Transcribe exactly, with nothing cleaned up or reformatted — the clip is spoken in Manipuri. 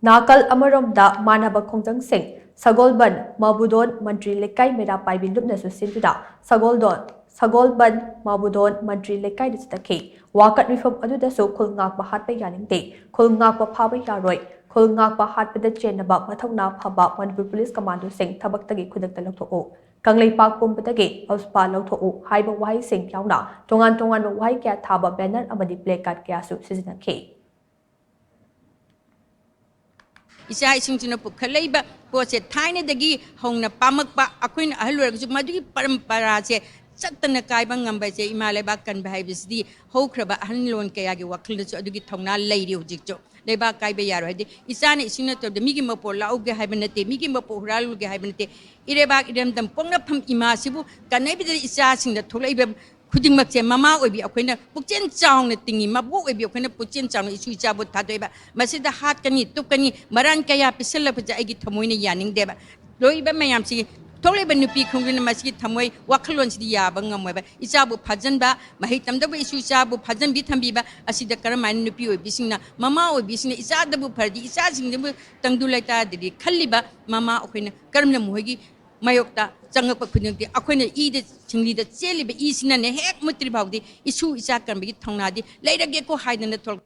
ꯅꯥꯀꯜ ꯑꯃꯔꯣꯝꯗ ꯃꯥꯟꯅꯕ ꯈꯣꯡꯖꯪꯁꯤꯡ ꯁꯒꯣꯜꯕꯟ ꯃꯥꯕꯨꯗꯣꯟ ꯃꯟꯇ꯭ꯔꯤ ꯂꯩꯀꯥꯏ ꯃꯩꯔꯥ ꯄꯥꯏꯕꯤ ꯂꯨꯞꯅꯁꯨ ꯁꯤꯟꯗꯨꯅ ꯁꯒꯣꯜꯗꯣꯟ ꯁꯒꯣꯜꯕꯟ ꯃꯥꯕꯨꯗꯣꯟ ꯃꯟꯇ꯭ꯔꯤ ꯂꯩꯀꯥꯏꯗ ꯆꯠꯊꯈꯤ꯫ ꯋꯥꯀꯠ ꯃꯤꯐꯝ ꯑꯗꯨꯗꯁꯨ ꯈꯨꯜ ꯉꯥꯛꯄ ꯍꯥꯠꯄ ꯌꯥꯅꯤꯡꯗꯦ, ꯈꯨꯜ ꯉꯥꯛꯄ ꯐꯥꯕ ꯌꯥꯔꯣꯏ, ꯈꯨꯜ ꯉꯥꯛꯄ ꯍꯥꯠꯄꯗ ꯆꯦꯟꯅꯕ ꯃꯊꯧꯅꯥ ꯐꯕ ꯃꯅꯤꯄꯨꯔ ꯄꯨꯂꯤꯁ ꯀꯃꯥꯟꯗꯣꯁꯤꯡ ꯊꯕꯛꯇꯒꯤ ꯈꯨꯗꯛꯇ ꯂꯧꯊꯣꯛꯎ, ꯀꯪꯂꯩꯄꯥꯛ ꯄꯨꯝꯕꯗꯒꯤ ꯑꯐꯁꯨꯄꯥ ꯂꯧꯊꯣꯛꯎ ꯍꯥꯏꯕ ꯋꯥꯍꯩꯁꯤꯡ ꯌꯥꯎꯅ ꯇꯣꯉꯥꯟ ꯇꯣꯉꯥꯟꯕ ꯋꯥꯍꯩ ꯀꯌꯥ ꯊꯥꯕ ꯕꯦꯅꯔ ꯑꯃꯗꯤ ꯄ꯭ꯂꯦ ꯀꯥꯔꯗ ꯀꯌꯥꯁꯨ ꯁꯤꯖꯤꯟꯅꯈꯤ꯫ ꯏꯆꯥ ꯏꯁꯤꯡꯁꯤꯅ ꯄꯨꯈꯠꯂꯛꯏꯕ ꯄꯣꯠꯁꯦ ꯊꯥꯏꯅꯗꯒꯤ ꯍꯧꯅ ꯄꯥꯝꯃꯛꯄ, ꯑꯩꯈꯣꯏꯅ ꯑꯍꯜ ꯑꯣꯏꯔꯒꯁꯨ ꯃꯗꯨꯒꯤ ꯄꯔꯝꯄꯔꯥꯁꯦ ꯆꯠꯇꯅ ꯀꯥꯏꯕ ꯉꯝꯕꯁꯦ ꯏꯃꯥ ꯂꯩꯕꯥꯛ ꯀꯟꯕ ꯍꯥꯏꯕꯁꯤꯗꯤ ꯍꯧꯈ꯭ꯔꯕ ꯑꯍꯜ ꯂꯣꯟ ꯀꯌꯥꯒꯤ ꯋꯥꯈꯜꯗꯁꯨ ꯑꯗꯨꯒꯤ ꯊꯧꯅꯥ ꯂꯩꯔꯤ ꯍꯧꯖꯤꯛꯁꯨ꯫ ꯂꯩꯕꯥꯛ ꯀꯥꯏꯕ ꯌꯥꯔꯣꯏ ꯍꯥꯏꯗꯤ ꯏꯆꯥꯅ ꯏꯁꯤꯡ ꯅꯠꯇꯕꯗ ꯃꯤꯒꯤ ꯃꯄꯣꯠ ꯂꯥꯛꯎꯒꯦ ꯍꯥꯏꯕ ꯅꯠꯇꯦ, ꯃꯤꯒꯤ ꯃꯄꯣꯠ ꯍꯨꯔꯥꯜꯂꯨꯒꯦ ꯍꯥꯏꯕ ꯅꯠꯇꯦ꯫ ꯏꯔꯩꯕꯥꯛ ꯏꯔꯝꯗꯝ ꯄꯣꯛꯅꯐꯝ ꯏꯃꯥꯁꯤꯕꯨ ꯀꯟꯅꯕꯤꯗ ꯏꯆꯥꯁꯤꯡꯗ ꯊꯣꯛꯂꯛꯏꯕ ꯈꯨꯗꯤꯡꯃꯛꯁꯦ ꯃꯃꯥ ꯑꯣꯏꯕꯤ ꯑꯩꯈꯣꯏꯅ ꯄꯨꯛꯆꯦꯜ ꯆꯥꯎꯅ ꯇꯤꯡꯉꯤ, ꯃꯕꯣꯛ ꯑꯣꯏꯕꯤ ꯑꯩꯈꯣꯏꯅ ꯄꯨꯛꯆꯦꯜ ꯆꯥꯎꯅ ꯏꯁꯨ ꯏꯆꯥꯕꯨ ꯊꯥꯗꯣꯛꯑꯦꯕ꯫ ꯃꯁꯤꯗ ꯍꯥꯠꯀꯅꯤ, ꯇꯨꯞꯀꯅꯤ, ꯃꯔꯥꯟ ꯀꯌꯥ ꯄꯤꯁꯜꯂꯛꯄꯁꯦ ꯑꯩꯒꯤ ꯊꯃꯣꯏꯅ ꯌꯥꯅꯤꯡꯗꯦꯕ꯫ ꯂꯣꯏꯔꯤꯕ ꯃꯌꯥꯝꯁꯤ ꯊꯣꯛꯂꯛꯏꯕ ꯅꯨꯄꯤ ꯈꯣꯡꯗꯨꯅ ꯃꯁꯤꯒꯤ ꯊꯃꯣꯏ ꯋꯥꯈꯜꯂꯣꯟꯁꯤꯗꯤ ꯌꯥꯕ ꯉꯝꯃꯣꯏꯕ꯫ ꯏꯆꯥꯕꯨ ꯐꯥꯖꯟꯕ, ꯃꯍꯩ ꯇꯝꯗꯕ ꯏꯁꯨ ꯏꯆꯥꯕꯨ ꯐꯥꯖꯟꯕꯤ ꯊꯝꯕꯤꯕ ꯑꯁꯤꯗ ꯀꯔꯝꯍꯥꯏꯅ ꯅꯨꯄꯤ ꯑꯣꯏꯕꯤꯁꯤꯡꯅ, ꯃꯃꯥ ꯑꯣꯏꯕꯤꯁꯤꯡꯅ ꯏꯆꯥꯗꯕꯨ ꯐꯔꯗꯤ ꯏꯆꯥꯁꯤꯡꯗꯕꯨ ꯇꯪꯗꯨ ꯂꯩꯇꯥꯔꯗꯤ ꯈꯜꯂꯤꯕ ꯃꯃꯥ ꯑꯩꯈꯣꯏꯅ ꯀꯔꯝꯅ ꯃꯈꯣꯏꯒꯤ ꯃꯥꯌꯣꯛꯇ ꯆꯪꯉꯛꯄ ꯈꯨꯗꯤꯡꯃꯛꯇꯤ ꯑꯩꯈꯣꯏꯅ ꯏꯗ ꯁꯤꯡꯂꯤꯗ ꯆꯦꯜꯂꯤꯕ ꯏꯁꯤꯅꯅꯦ ꯍꯦꯛ ꯃꯨꯠꯇ꯭ꯔꯤ ꯐꯥꯎꯗꯤ ꯏꯁꯨ ꯏꯆꯥ ꯀꯟꯕꯒꯤ ꯊꯧꯅꯥꯗꯤ ꯂꯩꯔꯒꯦꯀꯣ ꯍꯥꯏꯗꯅ ꯊꯣꯛꯂꯛ